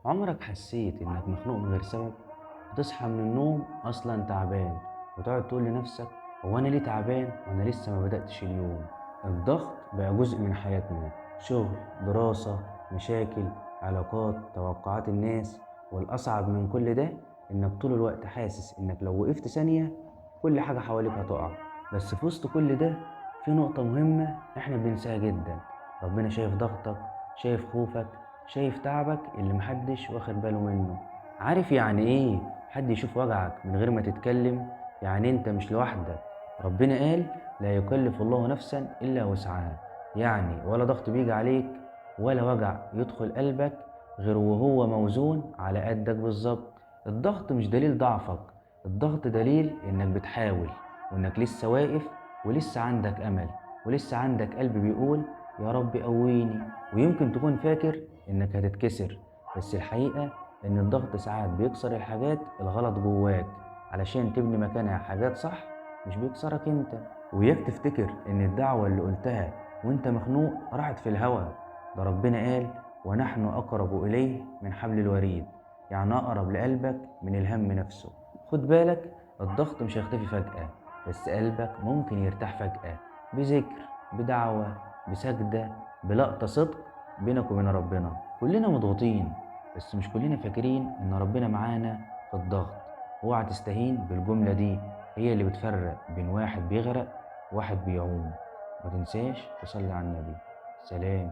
عمرك حسيت إنك مخنوق من غير سبب؟ بتصحى من النوم أصلا تعبان وتقعد تقول لنفسك هو أنا ليه تعبان وأنا لسه ما بدأتش اليوم؟ الضغط بقى جزء من حياتنا، شغل، دراسة، مشاكل، علاقات، توقعات الناس. والأصعب من كل ده إنك طول الوقت حاسس إنك لو وقفت ثانية كل حاجة حواليك هتقع. بس في وسط كل ده في نقطة مهمة إحنا بننساها جدا، ربنا شايف ضغطك، شايف خوفك، شايف تعبك اللي محدش واخد باله منه. عارف يعني ايه حد يشوف وجعك من غير ما تتكلم؟ يعني انت مش لوحدك. ربنا قال لا يكلف الله نفسا الا وسعها، يعني ولا ضغط بيجي عليك ولا وجع يدخل قلبك غير وهو موزون على قدك بالظبط. الضغط مش دليل ضعفك، الضغط دليل انك بتحاول وانك لسه واقف ولسه عندك امل ولسه عندك قلب بيقول يا رب قويني. ويمكن تكون فاكر انك هتتكسر، بس الحقيقة ان الضغط ساعات بيكسر الحاجات الغلط جواك علشان تبني مكانها حاجات صح، مش بيكسرك انت. وياك تفتكر ان الدعوة اللي قلتها وانت مخنوق راحت في الهوا، ده ربنا قال ونحن اقرب اليه من حبل الوريد، يعني اقرب لقلبك من الهم نفسه. خد بالك، الضغط مش هيختفي فجأة، بس قلبك ممكن يرتاح فجأة بذكر، بدعوة، بسجدة، بلقطة صدق بينك وبين ربنا. كلنا مضغوطين، بس مش كلنا فاكرين ان ربنا معانا في الضغط. اوعى تستهين بالجملة دي، هي اللي بتفرق بين واحد بيغرق وواحد بيعوم. ما تنساش تصلي على النبي. سلام.